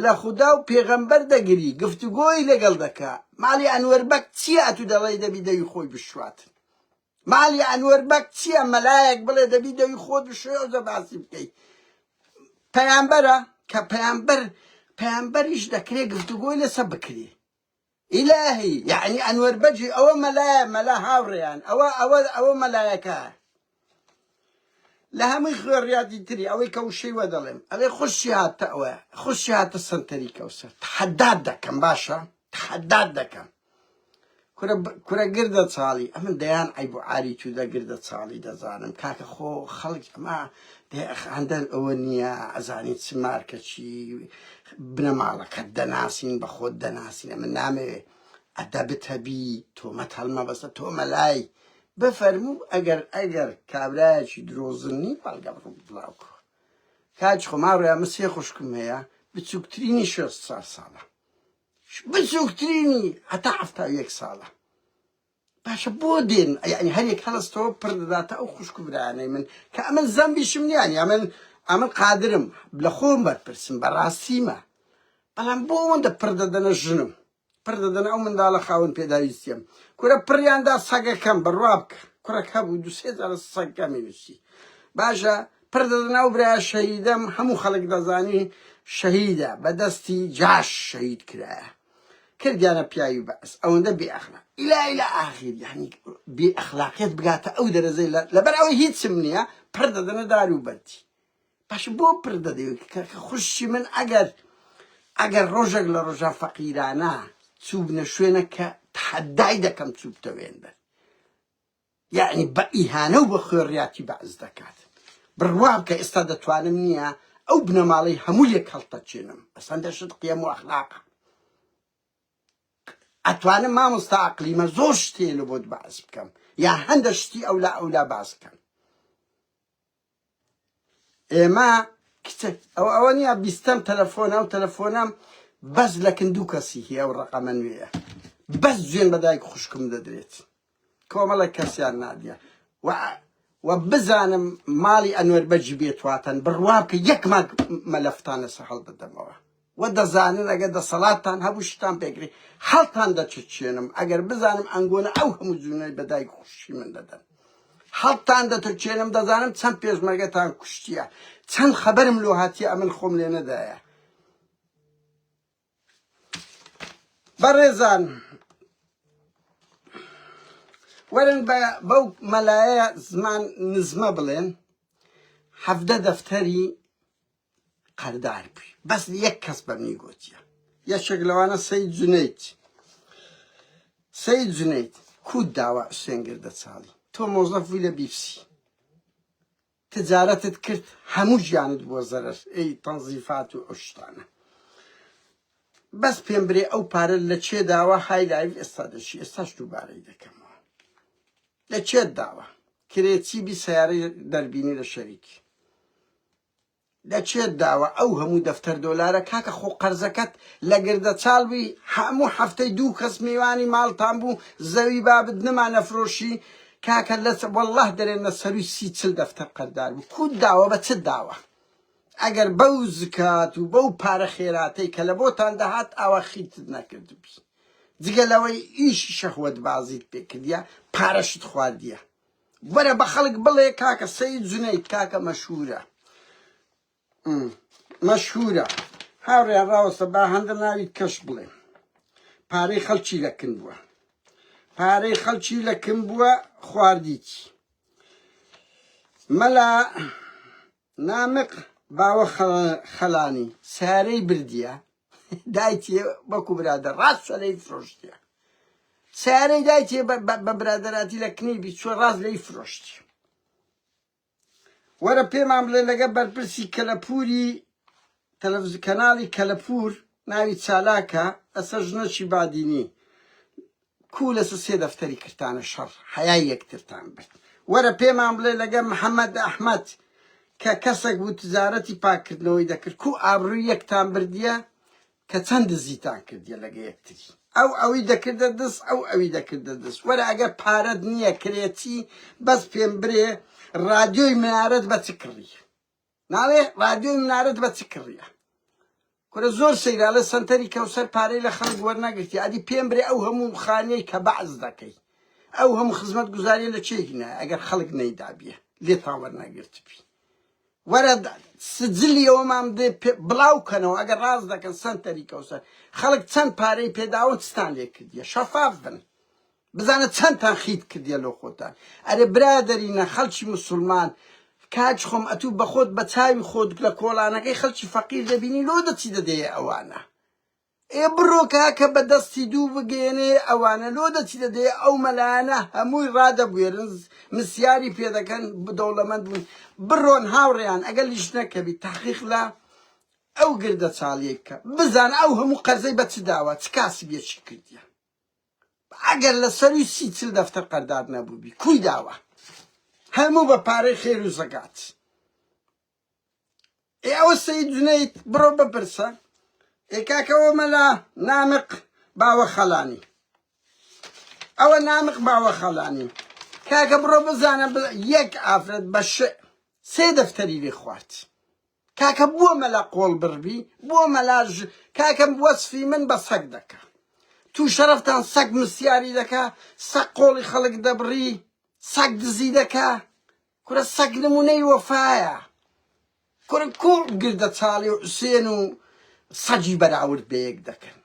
لە خودا و پێغەمبەر دەگری گفتوگۆی لەگەڵ دەکا ماڵی ئەنوەر بەگ چییە ئەتوو دەڵێی دەبی دەوی خۆی بشواتن ماڵی ئەنوەر بەگ چییە مەلایەک بڵێ دەبی دەوی خۆت بشۆی ئەوجا باسی بکەی پەیامبەرە کە پەیامبەر پەیامبەریش دەکرێ گفتوگۆی لەسە بکرێ ئیلاهی یعنی ئەنوەر بەگی ئەوە مەلایە مەلا هاوڕێیان ئەوە ئەوە ئەوە مەلایەکە لە هەمووی خوێڕیاتی تری ئەوەی کە وشەی وە دەڵێم ئەڵێ خوشی هاتە ئەوە خوشی هاتە سەنتەری کەوسەر تحدات دەکەم باشە تحدات دەکەم کورە کورە گردە چاڵی ئەمن دەیان عەیب و عاری تو دە گردە چاڵی دەزانم کاکە خۆ خەڵک ئەمە هەندەر ئەوە نییە ئەزانی چ مارکە چی بنەماڵەکەت دەناسین بە خۆت دەناسین ئەمن نامەوێ ئەدەبت هەبی تۆمەت هەڵمەبەستە تۆ مەلای بفەرموو ئەگەر ئەگەر کابرایەکی درۆزن نی بەڵگە بڵاوکەوە کاک خۆ ماڕۆیا من سێ خوشکم هەیە بچووکترینی 64 ساڵە بچووکترینی هەتا 71 ساڵە باشە بۆ دێن یعنی هەرێک هەڵستەوە پڕ دەداتە ئەو خوشک و برایانەی من کە ئەمن زەمبیشم نییە ئەمن ئەمن قادرم لە خۆم بەرپرسم بەڕاستیمە بەڵام بۆ ئەوەندە پڕ دەدەنە ژنم پڕ دەدەنە ئەو منداڵە خاوەن پێداویستیم کورە پڕیاندا سەگەکەم بڕوا بکە کوڕەک هەبوو دو سێ جارە سەگەکەمی نووسی باشە پڕ دەدەنە ئەو برایە شەهیدەم هەموو خەڵک دەزانی شەهیدە بە دەستی جاش شەهید کرایە کردیانە پیاوی بەعس ئەوەندە بێ ئەخلاق ئیلا ئیلا ئاخیر یعنی بێ ئەخلاقیەت بگاتە ئەو دەرەجەی لەبەر ئەوەی هیچم نییە پڕ دەدەنە دار و بەردی باشە بۆ پڕ دەدەی کە خوشکی من ئەگەر ئەگەر ڕۆژێک لە ڕۆژە فەقیرانە چووبنە شوێنە کە تحدای دەکەم چووبتە وێندەر یەعنی بە ئیهانە و بە خوێڕیاتی بەعس دەکات. بڕوا بکە ئێستا دەتوانم نییە ئەو بنەماڵەی هەموو لێک هەڵتەچێنم. بەس هەندێک شت قیەم و ئەخلاقە. ئەتوانم مامۆستا ئەقلیمە زۆر شتێ لە بۆت باس بکەم یا هەندە شتی ئەولا ئەولا باس بکەم. ئێمە کچە ئەوە ئەوە نییە بیستەم تەلەفۆن ئەو تەلەفۆنەم بەس لەکن دوو کەسی هەیە ئەو ڕقەمە نوێیە بەس جوێن بە دایک خوشکم دەدرێت کۆمەڵێک کەسیان نادیە و و بزانم ماڵی ئەنوەر بەجی بێتواتن بڕوا بکە یەک مانگ مەلەفتان لەسەر هەڵدەدەمەوە و دەزانن ئەگەر دەسەڵاتتان هەبوو شتان پێکری هەڵتان دەچرچێنم ئەگەر بزانم ئەنگۆنە ئەو هەموو جوونەی بە دایک خوشکی من دەدەن هەڵتان دەترچێنم دەزانم چەند پێشمەرگەتان کوشتیە چەند خەبەرم لۆ هاتیە ئەمن خۆم لێ نەدایە بەڕێزان وەرن بەو مەلایە زمان نزمە بڵێن حەفدە دەفتەری قەردار بووی بەس یەک کەس بە منی گوتیە یەکێک لەوانە سەید جونەیت سەید جونەیت کوت داوە حوسێن گردە چاڵی تۆ مۆزەف بووی لە بیپسی تجارەتت کرد هەموو ژیانت بۆ زەرەر ئەی تەنزیفات و ئەو شتانە بەس پێم برێ ئەو پارە لە چێ داوە های live ئێستا دەچی ئێستاش دووبارەی دەکەمەوە لە چێت داوە کرێچی بی سیارەی دەربینی لە شەریک لە چێت داوە ئەو هەموو دەفتەر دۆلارە کاکە خۆ قەرزەکەت لە گردە چاڵ بی هەموو هەفتەی دوو کەس میوانی ماڵتان بوو زەوی بابت نما نەفرۆشی کاکە لە والله دەرێن لە سەروی سی چل دەفتەر قەردار بوو کوت داوە بە چت داوە ئەگەر بەو زکات و بەو پارە خێراتەی کە لە بۆتان دەهات ئاوا خیتت نەکردبی. جگە لەوەی ئیشی شەهوەت بازیت پێ کردیە پارەشت خواردیە وەرە بە خەڵک بڵێ کاکە سەید جونەید کاکە مەشهورە مەشهورە هاوڕێیان ڕاوەستە با هەندە ناوی کەش بڵێم پارەی خەڵکی لە کن بووە پارەی خەڵکی لە کن بووە خواردیتی مەلا نامق باوە خەلانی سارەی بردیە دایتیە وەکو برادەر ڕاست سەرەی فرۆشتیە سارەی دایتیە بە برادەراتی لە کنی بیچوە ڕاست لێی فرۆشتی وەرە پێمان بڵێ لەگە بەرپرسی کەلەپوری تەلەفز کەناڵی کەلەپور ناوی چالاکە ئەسە ژنەکی بادینی کو لەسە سێ دەفتەری کردتانە شەڕ حەیای یەکترتان برد وەرە پێمان بڵێ لەگە محەمەد ئەحمەد کە کەسەک بوو تجارەتی پاککردنەوەی دەکرد کو ئابڕوی یەکتان بردیە کە چەند دزیتان کردیە لەگە یەکتری ئەو ئەوی دەکردە دز ئەو ئەوی دەکردە دز وەرە ئەگەر پارەت نییە کرێچی بەس پێم برێ ڕادیۆی منارەت بە چ کڕی ناڵێ ڕادیۆی منارەت بە چ کڕیە کورە زۆر سەیرە ئەڵێ سەنتەری کەوسەر پارەی لە خەڵک وەرنەگرتی ئەدی پێم برێ ئەو هەموو خانیەی کە بەعس دەکەی ئەو هەموو خزمەت گوزاریە لە چێ هینایە ئەگەر خەڵک نەیدابیە لێتان وەرنەگرتبی وەرە سجلی ئەوەمان بدێ بڵاو کەنەوە ئەگەر ڕاست دەکەن سەنتەری کەوسەر خەڵک چەند پارەی پێداون چتان لێ کردیە شەفاف بن بزانە چەندتان خیت کردیە لۆ خۆتان ئەرێ برادەرینە خەڵکی موسڵمان کاک خۆم ئەتوو بەخۆت بە چاوی خۆت لە کۆڵانەکەی خەڵکی فەقیر دەبینی لۆ دەچی دەدەیە ئەوانە ئێ بڕۆ کاکە بە دەستی دوو بگەیەنێ ئەوانە لۆ دەچی دەدەیە ئەو مەلایانە هەمووی ڕادەبوێرن مسیاری پێدەکەن دەوڵەمەند بوون بڕۆن هاوڕێیان ئەگەر لیژنەکەبی تحقیق لە ئەو گردە چاڵیەی بکە بزانە ئەو هەموو قەرزەی بە چ داوە چ کاسبیەکی کردیە ئەگەر لە سەروی سی چل دەفتەر قەردار نەبووبی کوی داوە هەموو بە پارەی خێر و زەکات ئێ ئەوە سەید جونەید بڕۆ بپرسە ئێ کاکەوە مەلا نامق باوە خەلانی ئەوە نامق باوە خەلانی کاکە بڕۆ بزانە یەک ئافرەت بە سێ دەفتەری لێ خوارد کاکە بۆ مەلا قۆڵ بڕبی بۆ مەلا ژ کاکە وەسفی من بە سەگ دەکا تو شەرەفتان سەگ مسیاری دەکا سەگ قۆڵی خەڵک دەبڕی سەگ دزی دەکا کورە سەگ نمونەی وەفایە کورە کو گردە چاڵی و حوسێن و سەگی بەراورد بە یەک دەکەن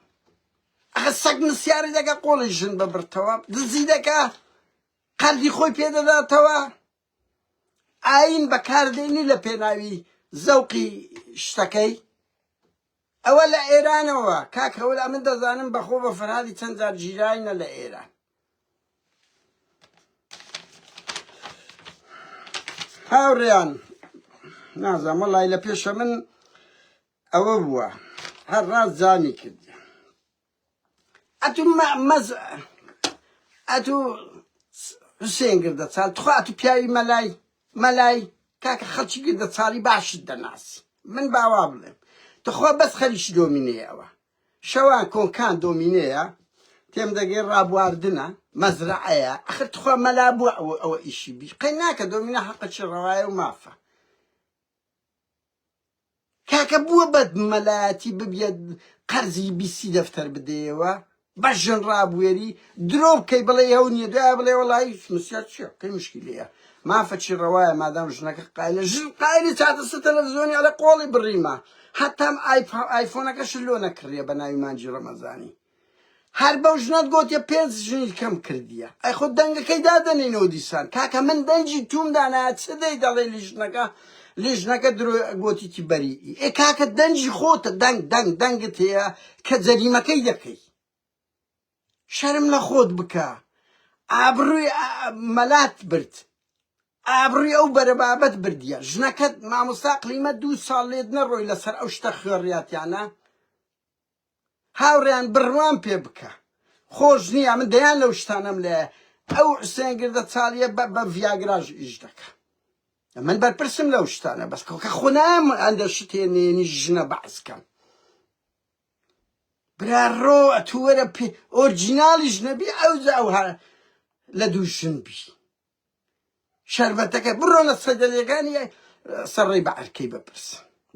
ئەخە سەگ مسیاری دەکا قۆڵی ژن ببڕتەوە دزی دەکا قەرزی خۆی پێ دەداتەوە ئاین بەکاردێنی لە پێناوی زەوقی شتەکەی ئەوە لە ئێرانەوە کاک هەول ئەمن دەزانم بەخۆ بە فەرهادی چەند جار گیراینە لە ئێران هاوڕێیان نازانم وەڵی لە پێشە من ئەوە بووە هەر ڕاست جامی کرد ئەتو مەز ئەتو حوسێن گردە چال تخوا ئەتو پیاوی مەلای مەلای کاکە خەڵکی گردە چاڵی باشت دەناسی من باوا بڵێم تخوا بەس خەریکی دۆمینەیە ئەوە شەوان کۆنکان دۆمینەیە تێم دەگەی ڕابواردنە مەزرعەیە ئەخر تخوا مەلا بووە ئەوە ئەوە ئیشی بی قەی ناکە دۆمینە حەقەکی ڕەوایە و مافە کاکە بووە بە مەلایەتی ببیە قەرزی بیسی دەفتەر بدەیەوە بە ژن ڕابوێری درۆ بکەی بڵێ ئەو نییە دوای بڵێ وەڵی مسیار چییە قەی مشکیلەیە مافە چی ڕەوایە مادام ژنەکە قایلە ژن قایلی چاتە سەر تەلەڤزیۆنی ئەڵێ قۆڵی بڕیمە هەتام ئایفۆنەکەش لۆ نەکڕیە بە ناوی مانگی ڕەمەزانی هەر بەو ژنەت گۆتیە پێنج ژنی کەم کردیە ئەی خۆ دەنگەکەی دادەنێینەوە دیسان کاکە من دەنگی توم دانایە چ دەی دەڵێ لیژنەکە لیژنەکە درۆ گۆتیتی بەری ئێ کاکە دەنگی خۆتە دەنگ دەنگ دەنگت هەیە کە جەریمەکەی دەکەی شەرم لە خۆت بکە ئابڕوی مەلات برد ئابڕوی ئەو بەرەبابەت بردیە ژنەکەت مامۆستا قلیمە دوو ساڵ لێت نەڕۆی لەسەر ئەو شتە خوێڕیاتیانە هاوڕێیان بڕوام پێ بکە خۆش نییە من دەیان لەو شتانەم لێ ئەو حوسێن گردە چاڵیە بە بە ڤیاگراژ ئیش دەکە من بەرپرسم لەو شتانە بەس کە خۆ نام ئەندە شتێ نێنی ژنە بەعس کەم برا ڕۆ ئەتووەرە پێ ئۆرجیناڵیش نەبی ئەو ئەو لە دوو ژن بی شەربەتەکە بڕۆ لە سەدەلەکانی سەڕی بە عەرکەی بپرس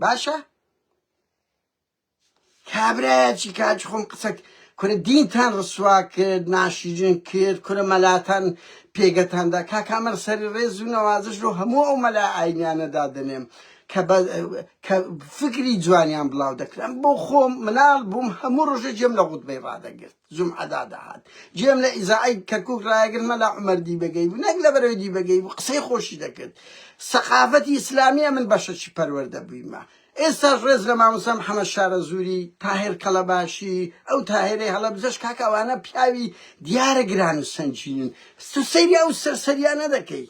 باشە کابرایەکی کاکی خۆم قسە. کورە دینتان ڕسوا کرد ناشیرین کرد کورە مەلاتان پێگەتاندا کاکە ئەمە سەری ڕێز و نەوازش لۆ هەموو ئەو مەلا ئاینیانە دادەنێم کە بە کە فکری جوانیان بڵاو دەکران بۆ خۆم مناڵ بووم هەموو ڕۆژێ جێم لە غوتبەی ڕادەگرت جومعەدا دەهات جێم لە ئیزاعەی کەرکوک ڕایەگرت مەلا عومەر دیبەگەی بوو نەک لەبەرەوەی دیبەگەی بوو قسەی خۆشی دەکرد سەقافەتی ئیسلامیە من بەشەکی پەروەردە بوویمە ئێستاش ڕێز لە مامۆستا محەمەد شارەزووری، تاهێر کەڵەباشی، ئەو تاهێرەی هەڵەبجەش کاکە ئەوانە پیاوی دیارە گران و سەنگینن تۆ سەیری ئەو سەرسەریانە دەکەی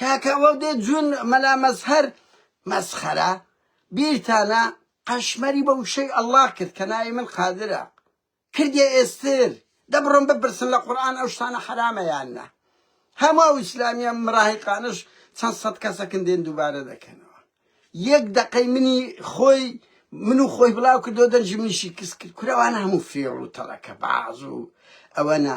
کاکە ئەوە دێ جون مەلا مەزهەر مەسخەرە بیرتانە قەشمەری بە وشەی ئەڵڵا کرد کە ناوی من قادرە کردیە ئێستر دە بڕۆن بپرسن لە قورئان ئەو شتانە حەرامە یان نا هەموو ئەو ئیسلامیە مراهیقانەش چەند سەد کەسەکن دێن دووبارە دەکەنەوە یەک دەقەی منی خۆی من و خۆی بڵاو کردەوە دەنگی منیشی کز کرد کورەوانە هەموو فێڵ و تەڵەکە باز و ئەوەنە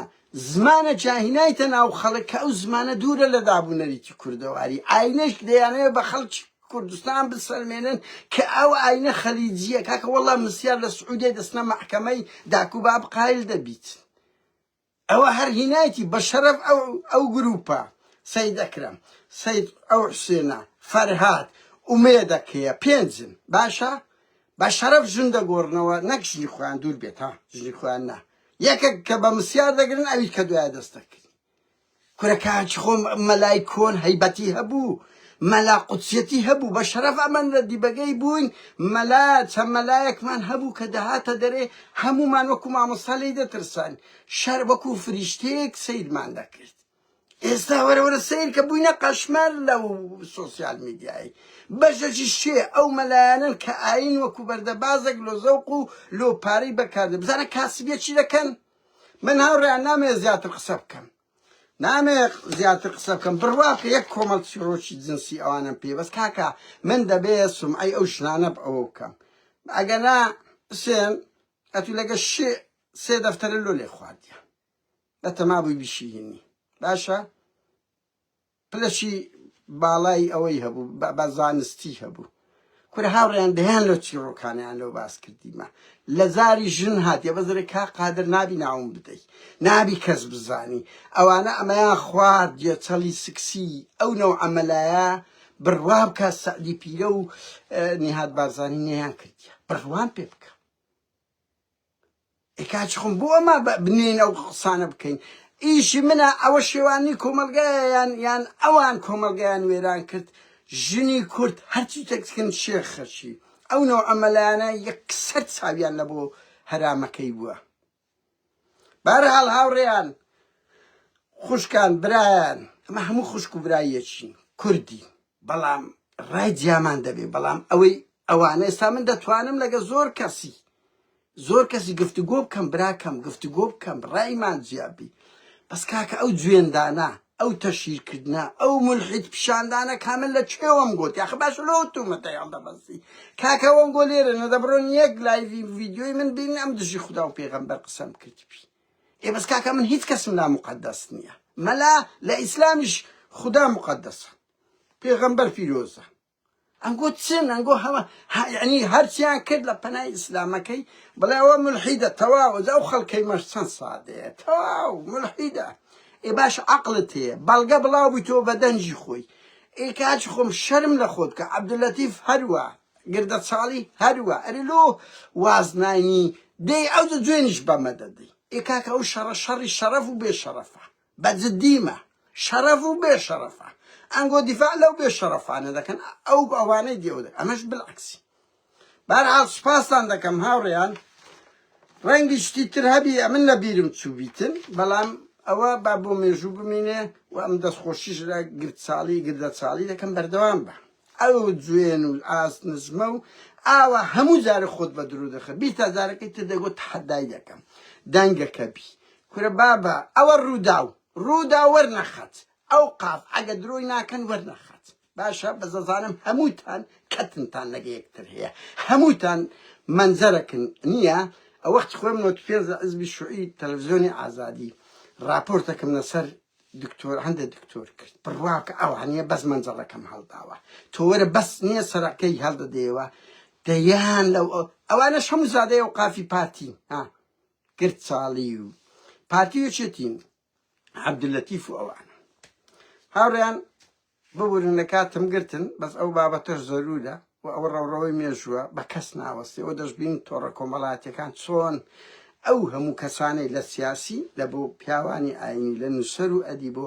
زمانە جاهینایتە ناو خەڵک کە ئەو زمانە دوورە لە دابوو نەریتی کوردەواری ئاینەش دەیانەوێت بە خەڵکی کوردستان بسەلمێنن کە ئەو ئاینە خەلیجیە کاکە وەڵا مسیار لە سعودیە دەستنە مەحکەمەی داک و باب قایل دەبیت ئەوە هەر هینایتی بە شەرەف ئەو ئەو گروپە سید ئەکرەم سید ئەو حوسێنە فەرهاد ئومێدەکەیە پێنجن باشە بە شەرەف ژن دەگۆڕنەوە نەک ژنی خۆیان دوور بێت ها ژنی خۆیان نا یەکێک کە بە مسیار دەگرن ئەوی کە دوای دەست دەکرد کورە کاک خۆم مەلای کۆن هەیبەتی هەبوو مەلا قودسیەتی هەبوو بە شەرەف ئەمن لە دیبەگەی بووین مەلا چەند مەلایەکمان هەبوو کە دەهاتە دەرێ هەموومان وەکو مامۆستا لێی دەترسان شەر وەکو فریشتەیەک سەیرمان دەکرد ئێستا وەرە وەرە سەیر کە بووینە قەشمەر لەو سۆسیال میدیایی بەشەکی شێ ئەو مەلایانن کە ئاین وەکو بەردەبازێک لۆ زەوق و لۆ پارەی بەکاردێ بزانە کاسبیە چی دەکەن من هاوڕێیان نامەوێ زیاتر قسە بکەم نامەوێ زیاتر قسە بکەم بڕوا بکە یەک کۆمەڵ چیڕۆکی جنسی ئەوانم پێ بەس کاکە من دەبێ سومعەی ئەو ژنانە ئەوە بکەم ئەگەنا حسێن ئەتو لەگە شێ سێ دەفتەرە لۆ لێ خواردیە بەتەما بووی بشیهینی باشە پلەشی باڵای ئەوەی هەبوو بە زانستی هەبوو کورە هاوڕێیان دەیان لەو چیڕۆکانیان لەو باس کردیمە لە زاری ژن هاتیە بەزرێ کا قادر نابی ناوم بدەی نابی کەس بزانی ئەوانە ئەمەیان خوارد گێچەڵی سکسی ئەو نەوعە مەلایە بڕوا بکە سەعدی پیرە و نیهاد بارزانی نەیان کردیە بڕوان پێ بکە ئێ کاکی خۆم بۆ ئەمە بنێین ئەو قسانە بکەین ئیشی منە ئەوە شێوانی کۆمەلگایە یان یان ئەوان کۆمەلگایان وێران کرد ژنی کورد هەرچی تەکسکن شێخ خەرچی ئەو نەوعە مەلایانە یەکسەر چاویان لە بۆ هەرامەکەی بووە بەهەرحاڵ هاوڕێیان خوشکان برایان ئەمە هەموو خوشک و برای یەکین کوردی بەڵام ڕای جیامان دەبێ بەڵام ئەوەی ئەوانە ئێستا من دەتوانم لەگە زۆر کەسی زۆر کەسی گفتوگۆ بکەم براکەم گفتوگۆ بکەم ڕایمان جیابی بەس کاکە ئەو جوێندانە ئەو تەشهیرکردنە ئەو مولحید پیشاندانە کامل لە کوێوەم گۆت یاخە باشە لۆ تومەتەی هەڵدەبەستی کاکە ئەوەم گۆ لێرە نەدەبڕۆن یەک live ی ڤیدیۆی من بین ئەم دژی خودا و پێغەمبەر قسەم کردبی ئێ بەس کاکە من هیچ کەسم لا موقەدەس نییە مەلا لە ئیسلامیش خودا موقەدەسە پێغەمبەر پیرۆزە ئەنگۆ چن ئەنگۆ هەوە یعنی هەرچیان کرد لە پەنای ئیسلامەکەی بڵێ ئەوە ملحیدە تەواو ئەو خەڵکەی مەش چەند سادەیە تەواو ملحیدە ئێ باش عەقڵت هەیە بەڵگە بڵاو بوویتەوە بە دەنگی خۆی ئێ کاک خۆم شەرم لە خۆت بکە عەبدولەتیف هەروا گردە چاڵی هەروا ئەرێ لۆ واز ناینی دەی ئەو جوێنیش بەمە دەدەی ئێ کاکە ئەو شەڕە شەڕی شەڕەف و بێ شەڕەفە بە جدیمە شەڕەف و بێ شەڕەفە ئەنگۆ دیفاع لەو بێ شەڕەفانە دەکەن ئەو ئەوانەی دیەوە دەکەن ئەمەش بالعکسی بارحاڵ سوپاستان دەکەم هاوڕێیان ڕەنگی شتی تر هەبی ئەمن لە بیرم چووبیتن بەڵام ئەوە با بۆ مێژوو بمینێ و ئەم دەستخۆشیش لە گردچاڵی گردەچاڵی دەکەم بەردەوام بە ئەو جوێن و ئاست نزمە و ئاوا هەموو جارە خۆت بە درۆ دەخە بیتا جارەکەی تر دەگۆ تەحەدای دەکەم دەنگەکە بی کورە بابە ئەوە ڕووداو ڕووداو وەرنەخەت ئەو قاف ئەگە درۆی ناکەن وەرنەخەت باشە بەس دەزانم هەمووتان کەتنتان لەگە یەکتر هەیە هەمووتان مەنجەرەکن نییە ئەوەختی خۆم 95 لە حزبی شوعی تەلەڤزیۆنی ئازادی راپۆرتەکەم لەسەر دکتۆر هەندە دکتۆر کرد بڕوا بکە ئەوە نییە بەس مەنجەڵەکەم هەڵداوە تۆ وەرە بەس نییە سەرەکەی هەڵدەدەیەوە دەیان لەو ئەوانەش هەموو زادەی ئەوقافی پارتین ها. گرتچاڵی و پارتی و یەکێتین عەبدولەتیف و ئەوانە. هاوڕێیان ببورن لە کاتم گرتن بەس ئەو بابەتەش زەرورە و ئەوە ڕەوڕەوەی مێژووە بە کەس ناوەستێ و دەشبین تۆڕە کۆمەڵاتیەکان چۆن ئەو هەموو کەسانەی لە سیاسی لە بۆ پیاوانی ئاینی لە نووسەر و ئەدیب و.